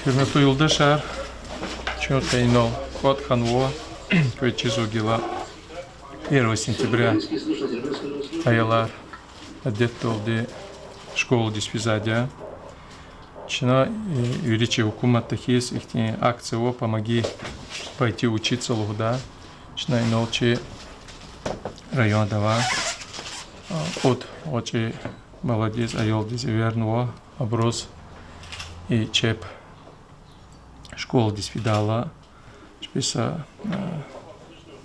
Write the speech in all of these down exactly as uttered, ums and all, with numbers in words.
Гьуьрметлу юлдашар, чун къе инал кӀватӀ хьанва, квез чизва гила, первого сентября аялар адетдалди школадиз физвайди я. Чна, э, вири чи гьукуматда хьиз ихьтин акция ава, «Помоги пойти учиться» лугьудай. Чна инал чи районда авай, а, кьуд гъвечӀи баладиз, аялдиз эвернава абуруз и чеб школадиз фидайла, чпи са, а,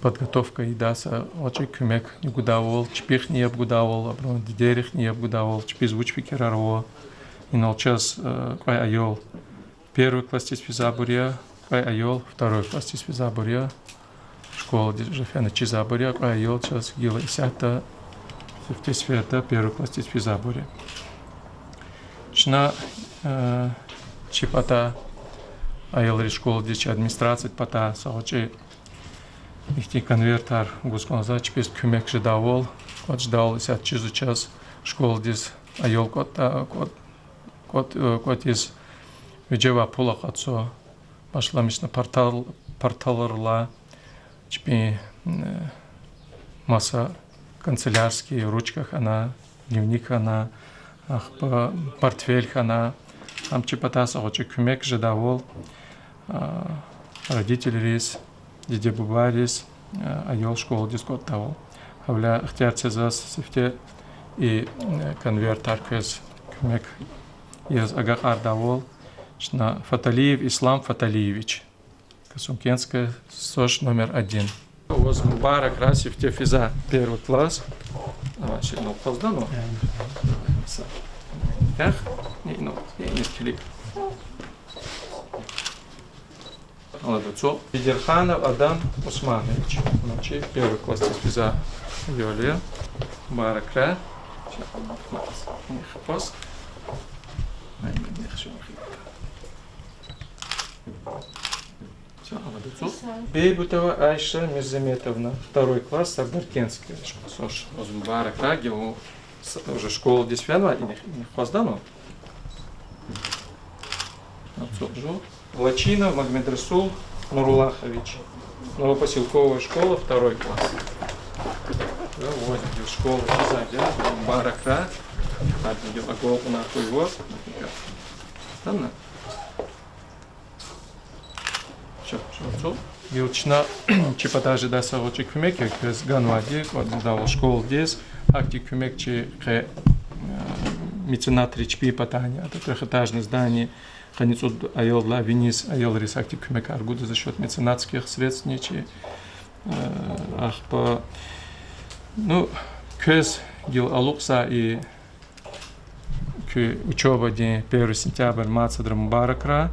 подготовка ийидай, са гъвечӀи куьмекни гудайвал, чпихъни яб гудайвал, абурун дидейрихъни яб гудайвал, чпиз вуч фикирар ава. Инал чаз, а, кьве аял первый классдиз физвайбур я, кьве аял второй классдиз физвайбур я. Школадиз уже фена чизвайбур я, кьве аял чаз гила исятда сифте сеферда первый классдиз физвайбур я. Чна, э, чи патай, аялриз школадиз, чи администрациядин патай са гъвечӀи ихьтин конвертар гуз кӀанзава, чпиз куьмек жедайвал, кӀватӀ жедайвал исятда чизва чаз школадиз аял кӀватӀ-, кӀватӀ-, кӀватӀиз вижевай пул акъатзава, башламишна партал-, парталрилай чпин, э, маса канцелярский ручка хьана, дневник хьана, ахпа портфель хьана, гьам чи патай са гъвечӀи куьмек жедайвал, а, родительриз, диде-бубайриз, а, аял школадиз кӀватӀдайвал. Гьавиляй ихтияр це заз сифте и, э, конвертар квез куьмек яз агакьардайвал. Чна Фаталиев Ислам Фаталиевич, Касумкентская, СОШ номер один. Ваз мубаракрай сифте физвай первый класс. Давай, ши, ну, хъвазда, ну. Са. Эх, не, ну, не, не, килиг. Алад ацукь. Бедерханов Адам Усманович. Значит, первый классдиз физвай аялар я. Мубаракрай. Хъваз. Ай, не, не, хъваз. Всё, алад ацукь. Бейбутова Айша Мирзаметовна, второй класс, Сардаркентская школа. СОШ, ваз мубаракрай, гила с-, уже школадиз фенва, и не, не хъвазда, ну. Ацукь жу. Лачинов Магомедрасул Нуруллахович, Новопоселковая школа, второй класс. Да, вот, школа, мубарак, да? Ладно, идём, агол у нас, вот. Ладно? Всё, всё, всё. Гила чна чи патай жедай са гъвечӀи куьмек я квез ганвайди, кӀватӀ жедайвал школадиз. Гьахьтин куьмек чи къе, э, меценатри чпин патайни, это трёхэтажное здание, къанни цӀуд аялдилай виниз аялриз гьахьтин куьмекар гуда за счёт меценатских средств ни чи, э, ахпа, ну, квез гила алукьзавай и куь учёбадин первый сентябрь мад садра мубаракрай.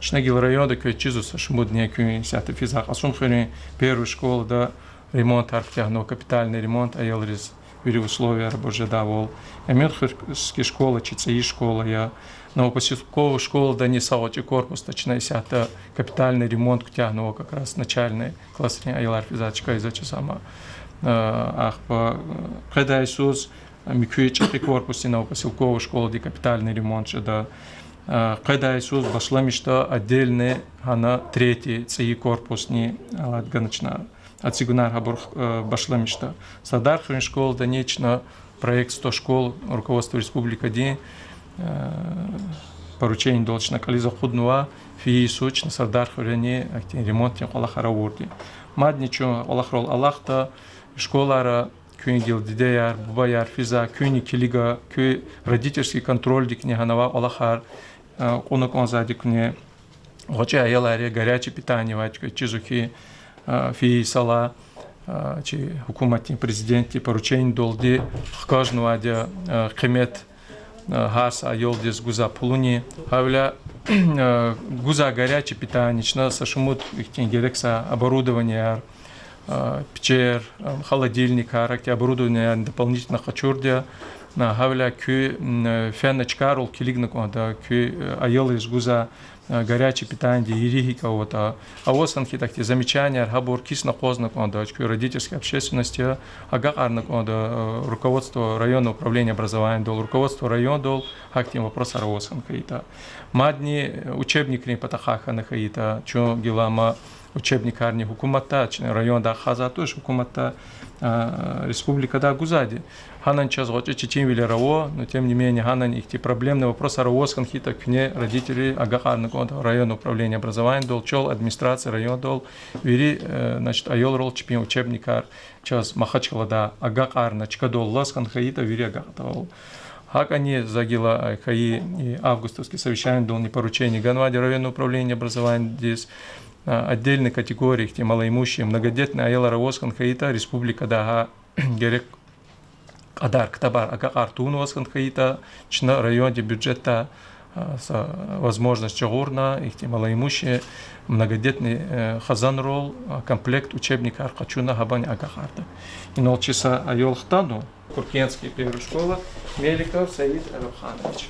Чна гила районда квез чизва са шумудни куьн исятда физвай Кьасумхуьруьн первый школада ремонтар куьтягьнава, капитальный ремонт, аялриз вири условияр бур жедайвал. Эминхуьрский школа чи цӀийи школа я. Новопоселковый школадани са гъвечӀи корпусда чна исятда капитальный ремонт куьтягьнава, как раз начальный классрин аялар физвай чка ийизва чаз ама. Э, ахпа, э, къведай йисуз, э, муькуь чӀехи корпусдин Новопоселковый школади капитальный ремонт жеда. Э, къведай йисуз башламишда отдельный гьана третий цӀийи корпусни, э, алад гана чна. Эцигунар гьабур, э, башламишда. Сардархуьруьн школадани чна проект сто школ руководство республикадин, э, поручениедалди чна кӀализ акъуднава, фейи йисуз чна Сардархуьруьни ахьтин ремонтдин кӀвалахар авурди. Мадни чун кӀвалахрал алахъда, школара куьн гила дидеяр, бубаяр физва, куьнни килига, куь родительский контрольдикни гьанавай кӀвалахар, э, кьуна кӀанзавайди куьне. ГъвечӀи аялар я, горячее питание авайди квез чизва хьи, э, фейи йисалай, э, чи гьукуматдин, президентдин поручениедалди хкажнавайди я, э, къимет, э, гьар са аялдиз гузвай пулуни. Гьавиляй, э, гузвай горячее питание, чна са шумуд ихьтин герекзавай оборудованияр, а, печер, а, холодильникар, ахьтин оборудованиеяр дополнительно къачурди я. А, гьавиляй куь, м, фена чкайрал килигна кӀанда, куь, э, аялриз гузвай, э, горячее питаниедин ери гьикӀ аватӀа. Аваз хьайитӀа, ахьтин замечанияр, гьабур кисна акъвазна кӀанда, куь родительский общественность я, агакьарна кӀанда, э, руководство районного управления образованиядал, руководство райондал, гьахьтин вопросар аваз хьайитӀа. Мадни, э, учебникрин патахъай хьана хьайитӀа, чун гила ма учебникарни гьукуматдай, чна райондай хьазвайди туш, гьукуматдай, а, республикадай гузвайди. Гьанани чаз гъвечӀи четинвилер ава, но тем не менее гьанани ихьтин проблемный вопросар аваз хьайитӀа, куьне родительри агакьарна кӀанда районное управление образованиядал, чал администрация райондал, вири, э, значит, аялрал чпин учебникар чаз Махачкъаладай агакьарна, чкадал алаз хьайитӀа, вири агакьдайвал. ГьакӀни за гила, э, хьайи, и августовский совещаниедални поручение ганвайди районное управление образованиядиз, а, отдельный категория, ихьтин малоимущие, многодетные аялар аваз хьайитӀа, республикадай гьа герек кьадар ктабар агакьар тавунваз хьайитӀа, чна райондин бюджетдай, а, са возможность жагъурна, ихьтин малоимущие, многодетный, э, хизанрал, а, комплект учебникар къачуна гьабурни агакьарда. Инал чи са аял хтана, Куркенский первая школа, Меликов Саид Арабханович.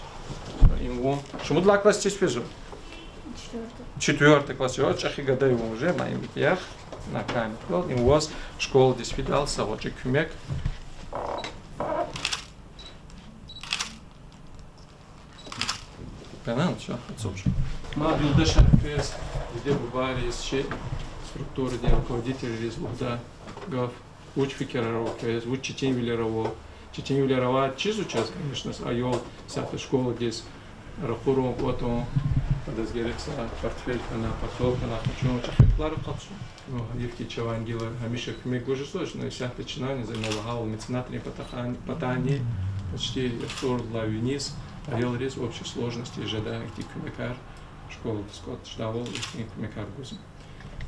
Им вун шумуд лагьай классдиз физва? Четвёртый класс, чӀехи гада я вун уже, ма им яхъ, на камеру квел, им ваз школадиз фидайла са гъвечӀи куьмек. Пенан, ча, ацукь. Ма юлдашар квез, диде-бубайриз, чи структурадин руководительриз лугьудай гаф. Вуч фикирар ава квез, вуч четинвилер ава? Четинвилер авай чизва чаз, конечно, аял исятда школадиз ракъурун, кӀватӀун, адаз герек са портфель хьана, портфель хьана, къачун, чӀехи пулар акъатзава. Ну, гьа ихьтин чавай гила гьамиша куьмек гуз жезвач, но исятда чнани, за лагьайвал, меценатрин патахъай, патани почти яхцӀурдалай виниз аялриз в общей сложности жедай ихьтин куьмекар школадиз кӀватӀ жедайвал ихьтин куьмекар гузва.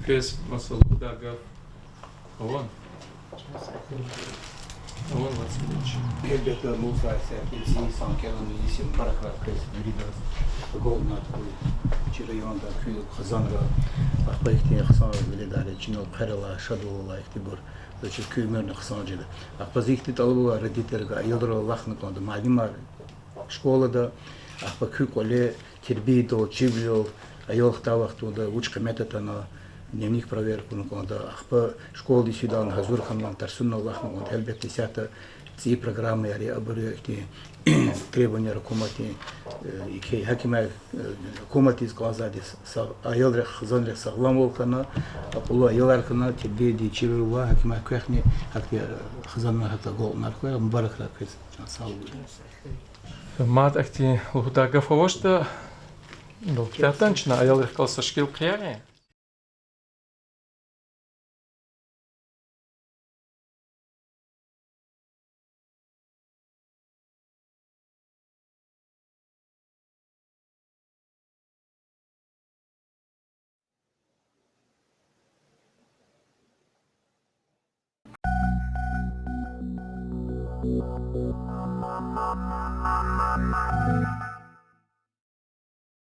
Квез маса лугьудай гаф авани? Авани, Василий Ильич? Гьелбетда, мусай са кӀелзавай инсан кӀелунин йис я, мубаракрад квез виридаз. Агалкьунар хьуй чи районда куь хизанра, ахпа ихьтин хъсан веледар чинал хъвер алай, шадвал алай ихьтинбур, за чиз куь уьмуьрни хъсан жеда. Ахпа зи ихьтин тӀалаб ава родительрикай, аялрал алахъна кӀанда, муаллимар школада, ахпа куь кӀвале тербиядал, чирвилел, аял хтай вахтунда вуч къимет атана, дневник проверка авуна кӀанда, ахпа школадиз фидайла гьазур хьанвай тарсунал алахъна кӀанда, гьелбетда, исятда цӀийи программаяр я, абур я ихьтин требованияр гьукуматдин, э, икӀ я, гьакимар, э, гьукуматдиз кӀанзавайди са-, аялрихъ, хизанрихъ сагъламвал хьана, акьуллу аялар хьана, тербиядин чирвилер ава, гьакимар квехъни гьахьтин, э, хизанар, гьахьтин агалкьунар хьуй, мубаракрад квез, чан сагъ хьуй. Мад ахьтин лугьудай гаф авачтӀа, далкӀиятӀани чна аялрихъ галаз са шикил хъия.